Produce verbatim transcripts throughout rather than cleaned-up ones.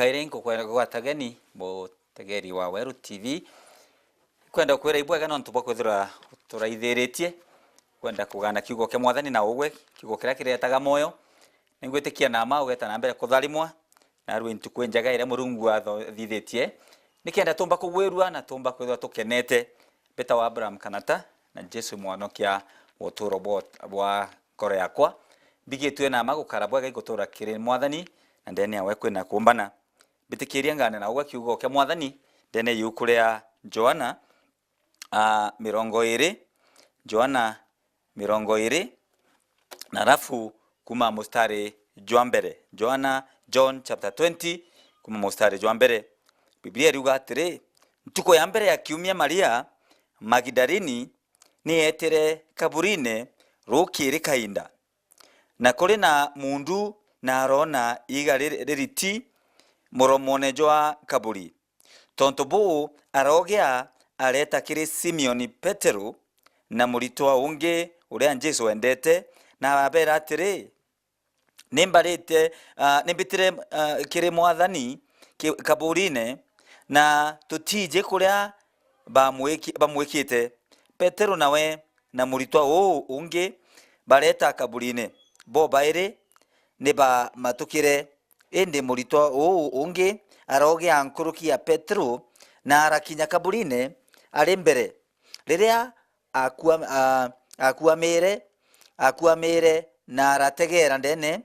Kairi nkugwata geni, mutegeri wa Weru T V. Kwenda kwira ibwega nontu bwa kwithira turaithiritie. Kwenda kugana kiugo kia Mwathani na ugwe, kiugo kiria kiretaga moyo. Ningwitikia na ma ugeta na mbere kutharimwa, na rwi ntuku injega iria Murungu atho-, athithitie, nikenda tumba kugwirua na tumba kwithirwa tukenete. Mbita wa Abraham Kanata, na Jesu mwonokia wa uturo bwa, bwa nkoro yakwa. Mbigitue na ma gukara bwega igutura kiri Mwathani, na ndene yawe kwina kumbana. Mbitikiria ngane na ugwe kiugo kia Mwathani, ndene yuku ria Johana, a, mirongo iri, Johana mirongo iri, na alafu kuma mustari jwa mbere. Johana, John chapter twenty, kuma mustari jwa mbere. Biblia iriuga atiri, ntuku ya mbere ya kiumia Maria Magidalini ni eetire kaburine rukiri kainda. Na kuri na mundu na aroona iiga ri-, ririti muromone jwa kaburi. Tontu buu, arogea areeta kiri Simioni Petero na muritwa ungi uria Jesu wendete, na arabeera atiri, "Ni mbarite, ah, ni mbitire, ah, kiri Mwathani ki-, kaburine, na tutiiji kuria bamwiki-, bamwikite." Petero nawe na muritwa uu ungi bareeta kaburine. Bobairi ni bamatukire, indi muritwa uu ungi arogea nkuruki ya Petero na arakinya kaburine ari mbere. Riria akua-, a-, akuamire, akuamire na arategeera ndene,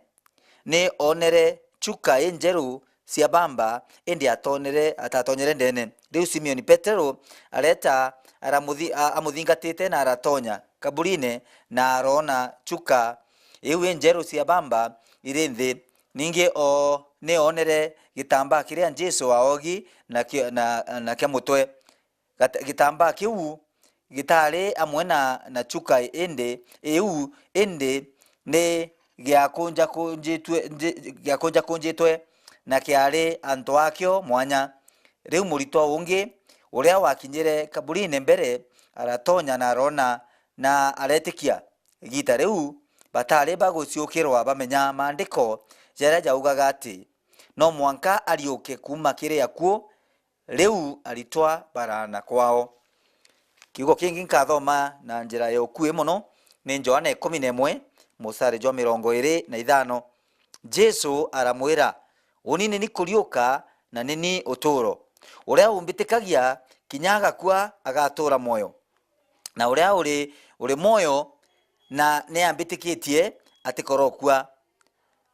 ni oonere chuka injeru cia bamba, indi atonere, atatonyere ndene. Riu Simioni Petero areeta, aramuthi-, a-, amuthingatite na aratonya kaburine, na aroona chuka iu injeru cia bamba iri nthi. Ningi o ni oonere gitambaa kiria Jesu aogi na kio-, na, na kia mutwe. Gata-, gitambaa kiu gitaari amwe na, na chuka indi iu, indi ni giakunjakunjitwe, nji-, giakunjakunjitwe, na kiari antu akio mwanya. Riu muritwa ungi, uria wakinyire kaburine mbere, aratonya na aroona, na aretikia. Igiita riu, bataari baguciukirwa bamenya maandiko jaria jaugaga ati, "No mwanka ariuke kuuma kiri akuu." Riu aritwa baraana kwao. Kiugo kingi nkathoma na njira ya ukui mono ni Johana ikumi na imwe, mustari jwa mirongo iri na ithano. Jesu aramwira, "Uni ni ni kuriuka na ni ni utuuro. Uria umbitikagia, kinya agakua, agatuura mwoyo. Na uria uri, uri mwoyo na ni ambitikitie, atikorokua."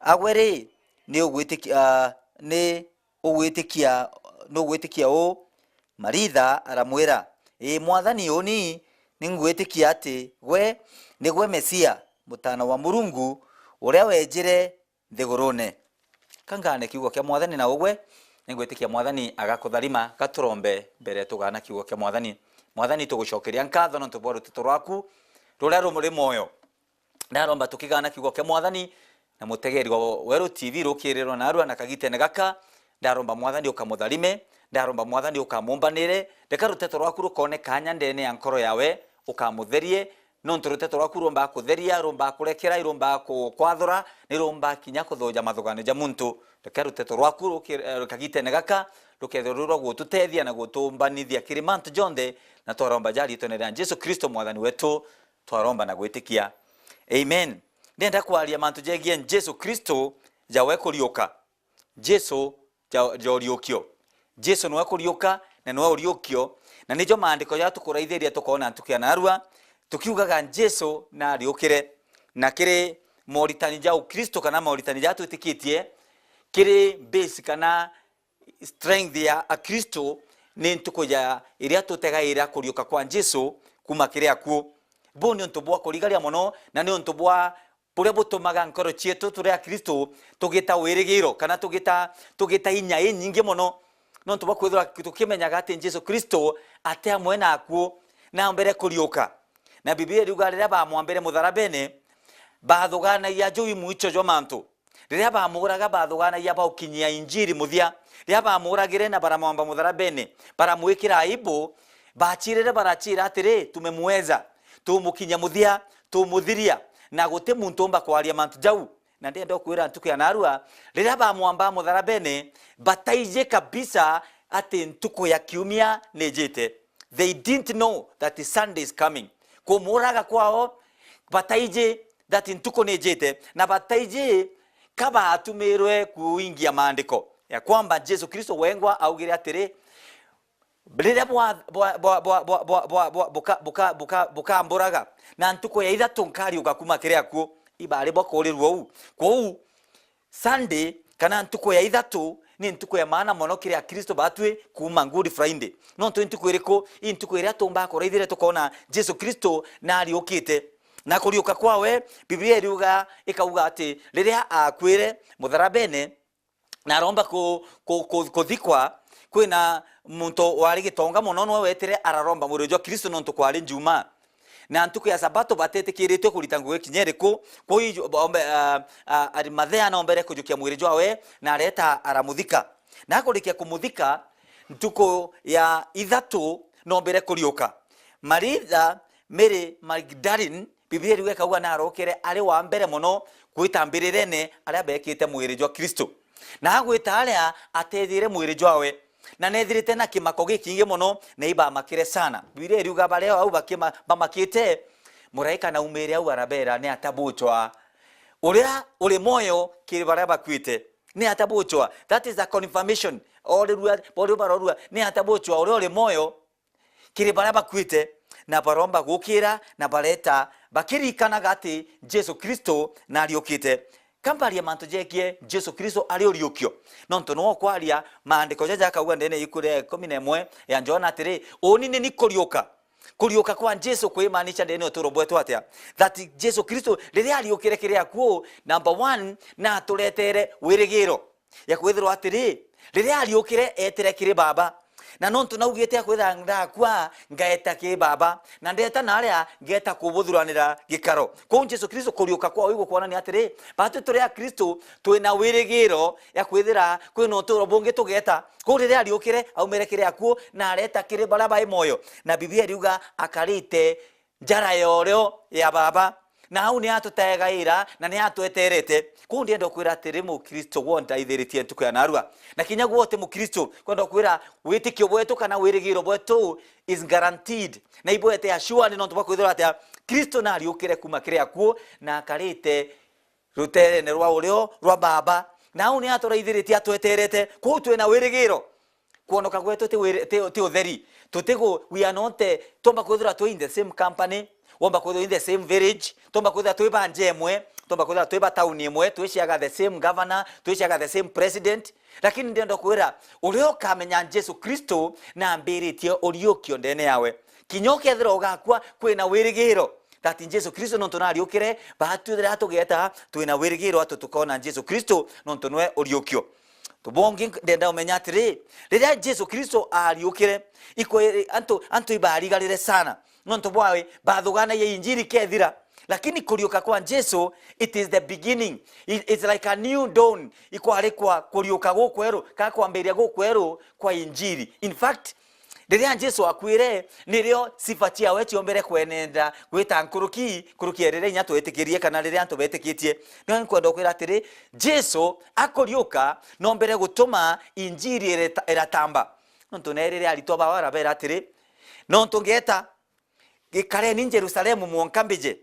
Agwe ri, ni ugwitikia, ni ugwitikia, nugwitikia uu? Maritha aramwira, "Ii Mwathani, uni ningwitikia ati gwe nigwe Mesia, Mutaana wa Murungu, uria wejire nthigurune." Kangane kiugo kia Mwathani na ugwe, ningwitikia Mwathani agakutharima. Gaturombe mbere tugana kiugo kia Mwathani. Mwathani, tugucokeria nkatho nontu bwa ruteto rwaku ruria ruri moyo. Ndaromba tukigana kiugo kia Mwathani na mutegeri wa Weru T V rukirirwa narua na kagitene gaka. Ndaromba Mwathani ukamutharime, ndaromba Mwathani ukamumbanire. Reka ruteto rwaku rukone kanya ndene ya nkoro yawe, ukamutherie, nontu ruteto rwaku ruomba kutheria, ruomba kurekera, ruomba ku-, kwathura, ni ruomba kinya kuthuja mathugano ja muntu. Reka ruteto rwaku ruki-, eh, kagitene gaka rukethirwa ruri rwa gututethia na gutumbanithia kiri mantu jonthe, na twaromba ja riitwene ria Jesu Kristo Mwathani wetu. Twaromba na gwitikia. Amen. Ndenda kwaria mantu jegie Jesu Kristo jawe kuriuka. Jesu ja, ja uriukio. Jesu niwe kuriuka na niwe uriukio, na nijo maandiko ja tukuraithiria tukoona ntuku ya narua, tukiugaga Jesu nariukire. Na kiri moritani ja Ukristo kana moritani ja twitikitie, kiri base kana strength ya Akristo ni ntuku ya iria tutegaira kuriuka kwa Jesu kuma kiri akuu. Buu ni untu bwa kurigaria mono, na ni untu bwa buria butumaga nkoro cietu turi Akristo tugita wirigiro, kana tugita, tugita inya inyingi mono, nontu bwa kwithirwa tukimenyaga ati Jesu Kristo ati amwe na akuu, na mbere kuriuka. Na Biblia iriuga riria bamwambire mutharabene, bathuganagia juu mwicho jwa mantu. Riria bamuuraga, bathuganagia baukinyia injiri muthia. Riria bamuuragire na baramwamba mutharabene, baramwikira aibu, bachirire barachira atiri, "Tumemweza, tumukinyia muthia, tumuthiria, na guti muntu umba kwaria mantu jau." Na ndienda kwira ntuku ya narua, riria bamwamba mutharabene, bataiji kabisa ati ntuku ya kiumia nijite. They didn't know that Sunday is coming. Kumuraga kwao, bataiji that ntuku nijite, na bataiji ka batumirwe kuingia maandiko ya kwamba Jesu Kristo wengwa augire atiri, riria bwa-, bwa-, bwa-, bwa-, bwa-, bwa-, bwa-, bwa-, buka-, buka-, buka-, bukamburaga, na ntuku ya ithatu nkariuka kuma kiri akuo. Ibari bwa kuurirua uu. Kwou, Sunday, kana ntuku ya ithatu, ni ntuku ya maana mono kiri Akristo batwi kuuma Good Friday. Nontu ni ntuku iriku? I ntuku iria tuumba kuraithire tukoona Jesu Kristo nariukite. Na kuriuka kwawe, Biblia iriuga, ikauga ati riria aakuire mutharabene, na aromba ku-, ku-, ku-, kuthikwa, kwina muntu wari gitonga mono, niwe wetire araromba mwiri jwa Kristo nontu kwari Njumaa. Na ntuku ya Sabato batetikiritwe kurita ngugi kinya iriku. Kwou iju-, ombe-, a-, a-, Arimathea noombere kujukia mwiri jwawe, na areta aramuthika. Na akurikia kumuthika, ntuku ya ithatu noombere kuriuka. Maritha, Mary Magdalene, Biblia iriuga ikauga naarokere ari wa mbere mono gwita mbirirene aria beekite mwiri jwa Kristo. Na agwita aria ateethire mwiri jwawe, na neethirite na kimako gikingi mono, na ibamakire sana. Biblia iriuga baria au bakima-, bamakite, muraika naumire au arabeera, "Ni ata bucwa? Uria uri mwoyo kiri baria bakuite, ni ata bucwa?" That is a confirmation. Orirua, borio barorua, "Ni ata bucwa uria uri mwoyo kiri baria bakuite?" Na baromba gukira, na bareta, bakiririkanaga ati Jesu Kristo nariukite. Ka mbaria mantu jegie Jesu Kristo ari uriukio, nontu niwe ukwaria maandiko jaja akauga ndene ya iku ria ikumi na imwe ya Johana atiri, "Uuni ni ni kuriuka." Kuriuka kwa Jesu kuimaanisha ndene uturo bwetu atia? That Jesu Kristo riria ariukire kiri akuo, number one, na aturetere wirigiro ya kwithirwa atiri, riria ariukire, eetire kiri Baaba. Na nontu naugite akwithira ndakua, ngaeta kiri Baaba, na ndeta na aria ngeta kubuthuranira gikaro. Kwou Jesu Kristo kuriuka kwawe igukwonania atiri, batwi turi Akristo twina wirigiro ya kwithira kwina uturo bungi tugeta. Kwou riria ariukire, aumire kiri akuo na areta kiri baria bai mwoyo. Na Biblia iriuga akarite njara ya urio ya Baaba. Na au ni atutegaira na ni atweterete. Kwou ndienda kwira atiri, Mukristo gwe untaithiritie ntuku ya narua, na kinya gwe uti Mukristo, kwenda kwira witikio bwetu kana wirigiro bwetu is guaranteed. Na ibwete assured nontu bwa kwithirwa atia? Kristo nariukire kuma kiri akuo na akarite ruteerene rwa urio rwa Baaba. Na au ni aturaithiritie atweterete. Kwou twina wirigiro. Kwonoka gwetu ti wiri-, ti, ti utheri. Tutigu, we are not, eh, twomba kwithirwa twi in the same company, womba kwithirwa in the same village, twomba kwithirwa twi ba nja imwe, twomba kwithirwa twi ba town imwe, twiciaga the same governor, twiciaga the same president. Lakini ndienda kwira, uria ukamenya Jesu Kristo na ambiritie uriukio ndene yawe, kinya ukethirwa ugakua, kwina wirigiro that Jesu Kristo nontu nariukire, batwi riria tugeta twina wirigiro atu tukona Jesu Kristo nontu niwe uriukio. Tubongi ndenda umenya atiri, riria Jesu Kristo ariukire, ikwe-, antu, antu ibarigarire sana. Nontu bwawe, bathuganagia injiri kethira. Lakini kuriuka kwa Jesu, it is the beginning. It is like a new dawn. Ikwari kwa kuriuka gukweru, ka kwambiria gukweru kwa injiri. In fact, riria Jesu akuire, nirio sifa ciawe ciombere kwenenda gwita nkuruki, nkuruki ya riria inya twetikirie kana riria antu betikitie. Nio nkwenda kwira atiri, Jesu akuriuka, nombere gutuma injiri ireta-, iratamba. Nontu ne riria aritwa bawe arabera atiri, nontu ngeta, gikareni Jerusalemu mwonka mbije.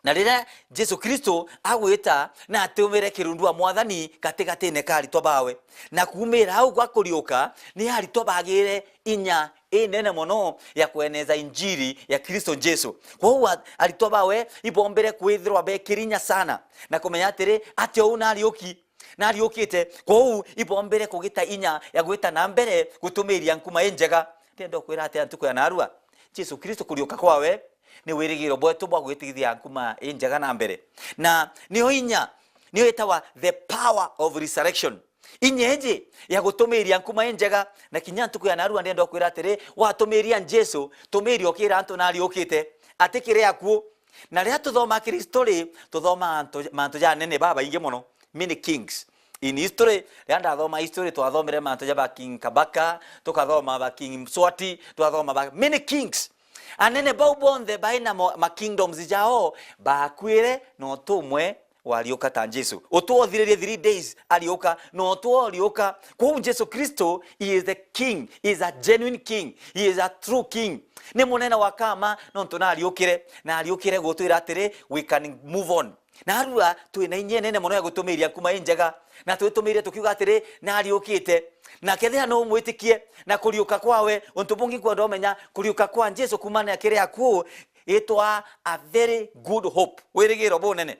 Na riria Jesu Kristo agwita, na atumire kirundu wa Mwathani gatigatine ka aritwa bawe. Na kuumira au gwa kuriuka, ni aritwa bagire inya inene mono ya kweneza injiri ya Kristo Jesu. Kwou a-, aritwa bawe ibombire kwithirwa bekiri inya sana, na kumenya atiri, ati uu nariuki, nariukite. Kwou ibombire kugita inya ya gwita na mbere gutumiria nkuma injega. Ndienda kwira ati ntuku ya narua, Jesu Kristo kuriuka kwawe ni wirigiro bwetu bwa gwitithia nkuma injega na mbere. Na nio inya, nio itawa the power of resurrection. Inya iji ya gutumiria nkuma injega, na kinya ntuku ya narua ndienda kwira atiri, watumiria Jesu, tumiria ukira antu nariukite, atikire akuo. Na riria tuthoma kiri history, tuthoma antu, mantu ja anene babaingi mono, many kings. In history, riria ndathoma history, twathomere mantu ja ba King Kabaka, tukathoma ba King Mswati, twathoma ba many kings. Anene bau bonthe baina mo-, ma kingdoms jao, bakuire na utumwe wariuka ta Jesu. Utwa uthiririe three days, ariuka, na utwa uriuka. Kwou Jesu Kristo, he is the king, he is a genuine king, he is a true king. Ni munene wa kama, nontu nariukire, na ariukire gutwira atiri, we can move on. Narua twina inya inene mono ya gutumiria nkuma injega, na twitumiria tukiuga atiri, nariukite. Na kethira no umwitikie na kuriuka kwawe, untu bungi nkwenda umenya, kuriuka kwa Jesu kumania kiri akuu, itwa a very good hope, wirigiro bunene.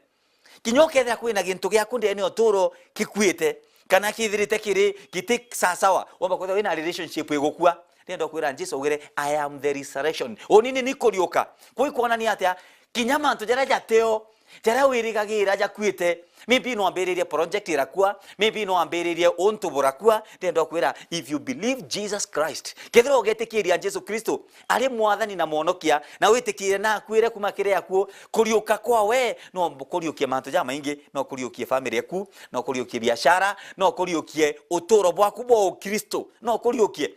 Kinya ukethira kwina gintu giaku ndene uturo kikuite, kana kithirite kiri giti sasawa, wamba kwithirwa wina relationship igukua. Ndenda kwira Jesu augire, "I am the resurrection." Uni ni, ni kuriuka. Kwi kwonania atia? Kinya mantu jaria jateo, jaria wirigagira jakuite, maybe no ambiririe project irakua, maybe no ambiririe untu burakua, ndenda kwira, if you believe Jesus Christ, kethira ugetikiria Jesu Kristo ari mwathani na mwonokia, na witikire na akuire kuma kiri akuo, kuriuka kwawe no kuriukie mantu jamaingi, no kuriukie family yaku, no kuriukie biashara, no kuriukie uturo bwaku bwa Ukristo, no kuriukie.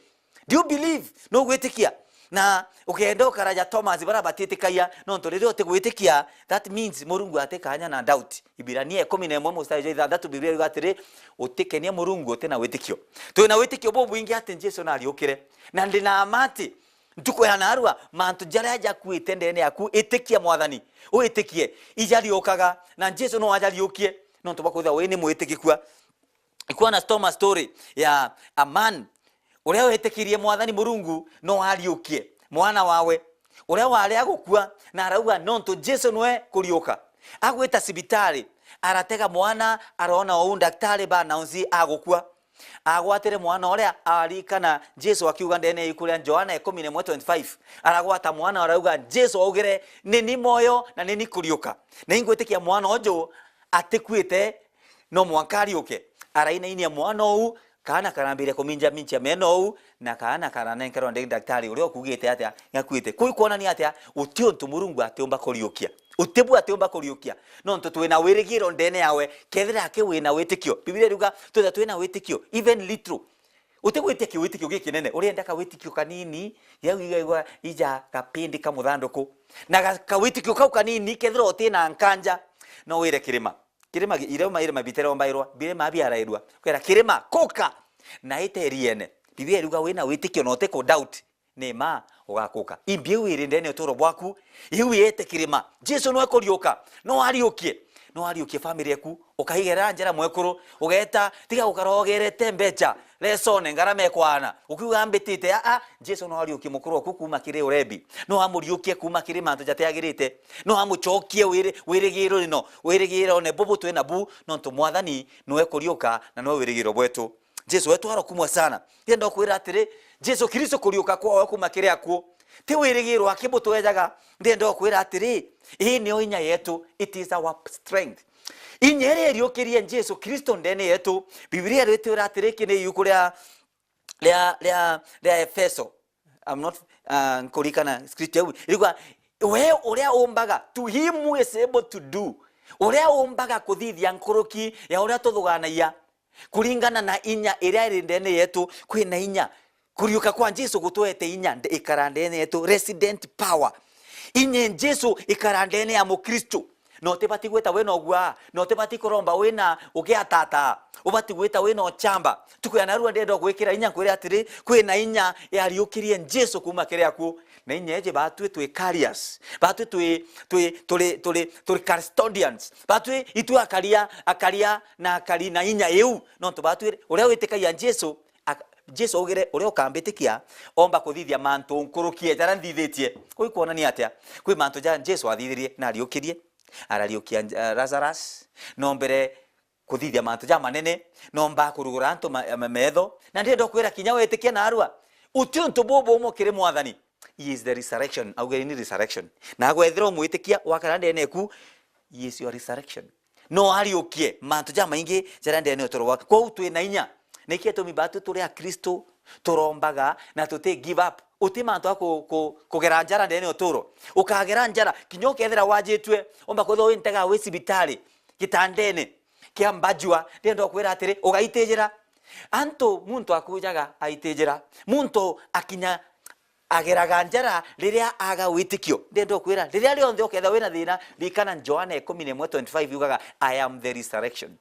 Do you believe? No gwitikia? Na ukenda ukaraja Thomas bara batitikagia, nontu riria utigwitikia, that means Murungu atikanya na doubt. Ibirania ikumi na imwe mustari jwa ithanthatu, Biblia yuga atiri, "Utikenia Murungu utina witikio." Twina witikio bubwingi ati Jesu nariukire. Na ndina mma ati ntuku ya narua, mantu jaria jakuite ndene yaku, itikia Mwathani, witikie, ijariukaga, na Jesu no ajariukie, nontu bwa kwithirwa wi ni mwitikikua. Ikwana stoma story ya a man uria wetikirie Mwathani Murungu no ariukie mwana wawe, uria wari agukua, na arauga, "Nontu Jesu nwe kuriuka." Agwita cibitari, aratega mwana, arona uu ndaktari ba announce agukua. Agwatire mwana uria, arikana Jesu akiuga ndene ya iku ria Johana ikumi na imwe twenty-five. Aragwata mwana, arauga, "Jesu augire, 'Ni ni moyo na ni ni kuriuka.' Na ingwitikia mwana uju atikuite, no mwanka ariuke." Arainainia mwana uu, kaana karambiria kuminja mincha mena uu, na kaana karanenkerwa ndi ndaktari uria ukugite atia gakuite. Kuu ikwonania atia? Uti untu Murungu atiumba kuriukia. Uti bu atiumba kuriukia. Nontu twina wirigiro ndene yawe, kethira aki wina witikio. Biblia iriuga, twitha twina witikio, even little. Utigwitia kiwitikio gikinene, urienda kawitikio kanini, yau igaigwa ija gapindi ka muthanduku. Na ga-, kawitikio kau kanini, kethira utina nkanja, no wire kirima. Kirima gi-, irema, irema biterombairwa, birema biarairwa. Kwera kirima, kuka! Na ite riene. Biblia iriuga wina witikio na utiku doubt, ni ma ugakuka. Imbi iu iri ndene uturo bwaku, iu yete kirima. Jesu no ekuriuka, no ariukie. No ariukie family yaku, ukaigera njera mwekuru, ugeta, tiga gukara ugerete mbecha, lesone, ngarama ekwana. Ukiuga mbitite, a, a, Jesu no ariukie mukuru waku kuma kiri urebi. No amuriukie kuma kiri mantu jatiagirite. No amucokie wiri-, wirigiro rino, wirigiro ne bubu twina bu, nontu Mwathani nwe kuriuka na nwe wirigiro bwetu. Jesu wetu arokumwa sana. Ndienda kwira atiri, Jesu Kristo kuriuka kwawe kuma kiri akuo, ti wirigiro aki butwejaga. Ndienda kwira atiri, ii niyo inya yetu, it is our strength. Inya iria iriukirie Jesu Kristo ndene yetu, Biblia iritwira atiri, iki ni iuku ria, ria, ria, ria Efeso. I'm not, uh, nkurikana scripture iu. Irigwa, we uria umbaga, to him who is able to do. Uria umbaga kuthithia nkuruki ya uria tuthuganagia. Kuringana na inya iria iri ndene yetu, kwina inya. Kuriuka kwa Jesu gutwete inya nde-, ikara ndene yetu, resident power. Inya Jesu ikara ndene ya Mukristo. Na utibati gwita wina ugua, na utibati kuromba wina ugiatata. Ubati gwita wina uchamba. Tuku ya narua ndenda gwikira inya nkwire atiri, kwina inya yariukirie Jesu kuma kiri akuo. Na inya iji batwi twi carriers, batwi twi, twi, turi, turi, turi custodians, batwi itwi akaria, akaria na akari na inya iu. Nontu batwi uria witikagia Jesu, ak-, Jesu augire, "Uria ukambitikia, omba kuthithia mantu nkurukie jaria nthithitie." Kuu ikwonania atia? Kwi mantu ja Jesu athithirie na ariukirie, arariukia, eh, Lazarus, no mbere kuthithia mantu jamanene, no mba kurugura antu ma-, ma-, metho, na ndienda kwira kinya wetikia narua, uti untu bubu umwe kiri Mwathani. He is the resurrection. Augire ni resurrection. Na agwethira umwitikia wakara ndene eku, he is your resurrection. No ariukie mantu jamaingi jaria ndene uturo bwaku. Kwou twina inya. Niki itumi batu turi a Kristo, turombaga na tuti give up. Uti mantu a ku-, ku-, kugera njara ndene uturo. Ukagera njara, kinya ukethira wajitue, omba kwithirwa wi ntega wi cibitari, gitandene kia mbajua, ndienda kwira atiri, ugaitijira. Antu muntu akujaga aitijira. Muntu akinya ageraga njara riria aga witikio. Ndenda kwira, riria rionthe ukethirwa wina thina, ririkana Johana ikumi na imwe twenty-five yugaga, "I am the resurrection."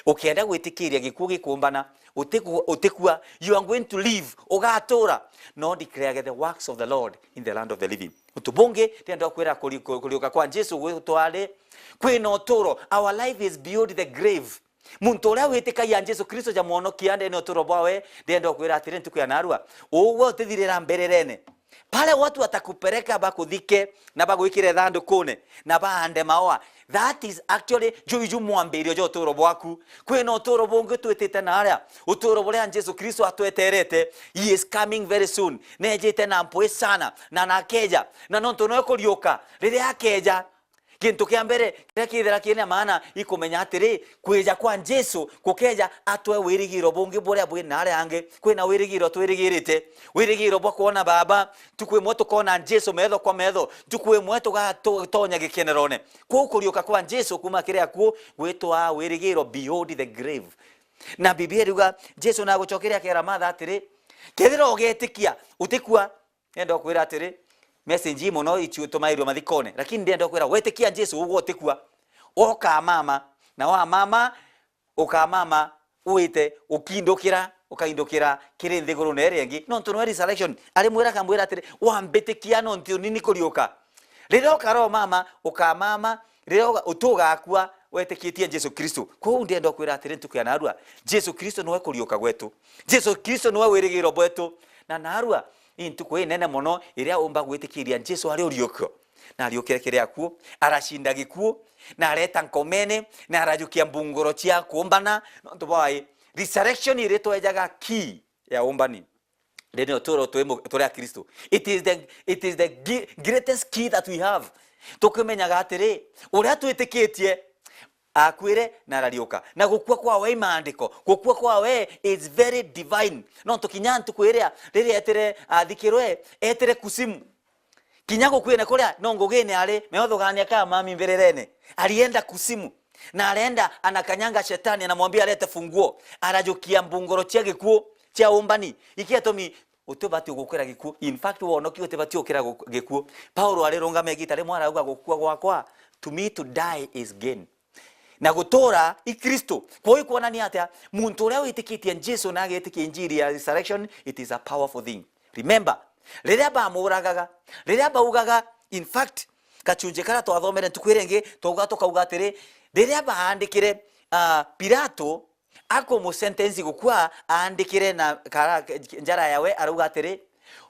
Ukienda gwitikiria gikuu gikumbana, utiku-, utikua, you are going to live, ugatura, no declare the works of the Lord in the land of the living. Untu bungi, ndenda kwira kuri-, ku-, kuriuka kwa Jesu gwitwari kwina uturo. Our life is beyond the grave. Muntu uria witikagia Jesu Kristo ja mwonokia ndene uturo bwawe, ndenda kwira atiri, ntuku ya narua, ugwe utithirira mbirerene. Pale watu watakupeleka bakuthike na bagwikire thandukune na baande maoa, that is actually juju mwambirio jwa uturo bwaku. Kwina uturo bungi twitite naria, uturo buria Jesu Kristo atweterete. He is coming very soon. Nejite na mpwi sana, na nakeja. Na nontu noe kuriuka, riria akeja, gintu kia mbere kiria kithira kina maana ikumenya atiri, kwija kwa Jesu kukeja atwe wirigiro bungi buria bwi na aria angi. Kwina wirigiro twirigirite, wirigiro bwa kwona Baba. Ntuku imwe tukona Jesu metho kwa metho, ntuku imwe tugatonya gikenerone. Kwou kuriuka kwa Jesu kuma kiri akuo gwitwaa wirigiro beyond the grave. Na Biblia iriuga Jesu nagucokeria akera Martha atiri, kethira ugetikia, utikua. Ndenda kwira atiri, message ii mono ici utumairwe mathikone, lakini ndenda kwira wetikia Jesu ugwe utikua. Ukamama, na wamama, ukamama wite ukindukira, ukaindukira kiri nthigurune iria ingi. Nontu noe resurrection, ari mwira akamwira atiri, wambitikia nontu ni ni kuriuka. Riria ukaromama, ukamama, riria uga-, utugakua wetikitie Jesu Kristo. Kwou ndenda kwira atiri, ntuku ya narua, Jesu Kristo noe kuriuka gwetu. Jesu Kristo noe wirigiro bwetu. Na narua, ii ntuku inene mono iria umba gwitikiria Jesu ari uriukio. Na ariukire kiri akuo, aracinda gikuo, na areta nkomene, na arajukia mbunguro cia kuumbana. Nontu bwa i, resurrection iri twejaga key ya uumbani. Ndene uturo twi mu-, turi a Kristo. It is the, it is the gi-, greatest key that we have. Tukimenyaga atiri, uria twitikitie akuire na arariuka. Na gukua kwawe i maandiko. Gukua kwawe is very divine. Nontu kinya ntuku iria, riria etire athikirwe, etire kusimu. Kinya gukuine kuria, no ngugine ari, meothugania ka mami mbirerene. Arienda kusimu. Na arenda anakanyanga shetani, anamwambia alete funguo. Arajukia mbunguro cia gikuo, cia umbani. Iki atumi utibati gukira gikuo. In fact, wonoki utibati gukira gu-, gikuo. Paulo arirungama igita rimwe arauga, gukua gwakwa, to me to die is gain. Na gutura i Kristo. Kwou ikwonania atia? Muntu uria witikitie Jesu na agetikia injiri ya resurrection, it is a powerful thing. Remember, riria bamuragaga, riria baugaga, in fact, gachunji karia twathomere ntuku iria ingi, twauga tukauga atiri, riria baandikire, ah, Pilato akumu sentence gukua, aandikire na kara-, njara yawe, arauga atiri,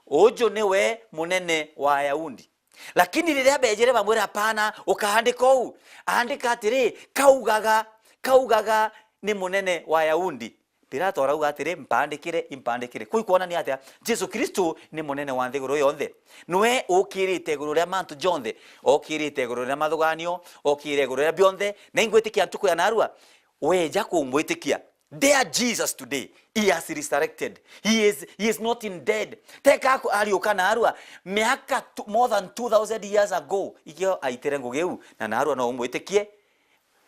"Uju niwe munene wa Ayahudi." Lakini riria bejire bamwira, "Hapana, ukaandika uu, andika atiri, kaugaga, kaugaga ni munene wa Ayahudi." Pilato arauga atiri, "Mpandikire, impandikire." Kwou ikwonania atia? Jesu Kristo ni munene wa nthiguru yonthe. Niwe ukirite iguru ria mantu jonthe, okirite iguru ria mathuganio, okire iguru ria bionthe, na ingwitikia ntuku ya narua, weja kumwitikia, dare Jesus today. He has resurrected. He is, he is not in dead. Teka aku-, ariuka narua, miaka tu-, more than two thousand years ago, ikio aitire ngugi iu, na narua no umwitikie.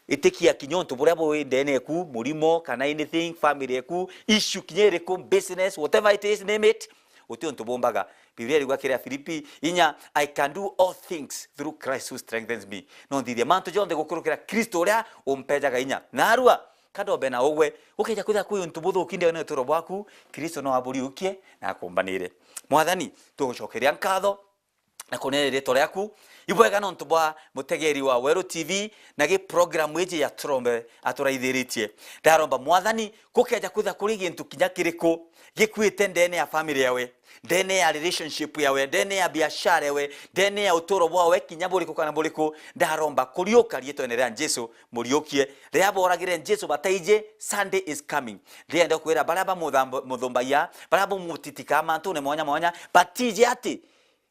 Itikia kinya untu buria bwi ndene eku, murimo, kana anything, family eku, issue kinya iriku, business, whatever it is, name it. Guti untu bumbaga. Biblia iriuga kiri Afilipi inya, "I can do all things through Christ who strengthens me." No nthithie mantu jonthe gukurukira Kristo uria umpejaga inya. Narua, ka ndombe na ugwe. Gukeja kwithira kwi untu buthuki ndene uturo bwaku, Kristo no aburiukie na akumbanire. Mwathani, tugucokeria nkatho na kunene ritwa riaku. Ibwega nontu bwa mutegeri wa Weru T V na gi program iji ya Turombe aturaithiritie. Ndaromba Mwathani, gukeja kwithira kuri gintu kinya kiriku gikuite ndene ya family yawe, ndene ya relationship yawe, ndene ya biashara yawe, ndene ya uturo bwawe kinya buriku kana buriku, ndaromba kuriuka riitwene ria Jesu, muriukie. Riria boragire Jesu bataiji, Sunday is coming. Ndienda kwira baria bamuthambo-, muthumbagia, baria bamutitikaa mantune mwanya mwanya, batiji ati,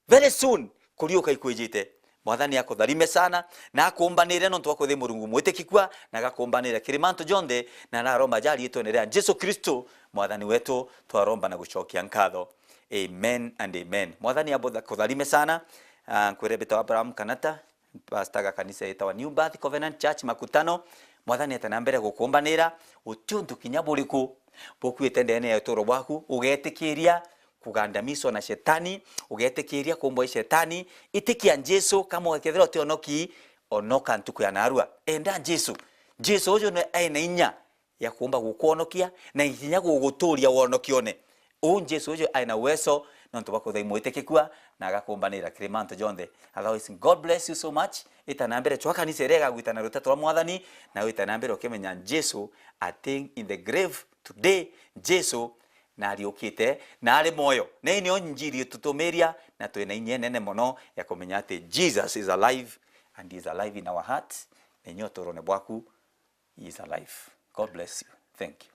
very soon, kuriuka ikwijite. Mwathani akutharime sana, na akumbanire nontu wa kwithia Murungu mwitikikua, na agakumbanire kiri mantu jonthe, na naromba ja riitwene ria Jesu Kristo, Mwathani wetu, twaromba na gucokia nkatho. Amen and amen. Mwathani abutha-, kutharime sana. Ah, nkwire mbitagwa Abraham Kanata, pastor ga kanisa yitagwa New Birth Covenant Church Makutano. Mwathani ete na mbere gukumbanira, guti untu kinya buriku bukuite ndene ya uturo bwaku, ugetikiria kugandamizwa na shetani, ugetikiria kumbwa i shetani, itikia Jesu, kama ukethira utionoki, onoka ntuku ya narua. Enda Jesu. Jesu uju ni aina inya ya kuumba gukwonokia na ikinya guguturia wonokione. Uu Jesu uju aina uwezo nontu bwa kwithira imwitikikua na agakumbanira kiri mantu jonthe. Otherwise, God bless you so much. Ita na mbere chwa kanisa iria igagwita na ruteto rwa Mwathani, na wita na mbere ukimenya Jesu, I think in the grave today, Jesu na ariukite na ari moyo. Na ii nio njiri itutumiria, na twina inya inene mono ya kumenya ati Jesus is alive and he is alive in our hearts. Na inya uturone bwaku, he is alive. God bless you. Thank you.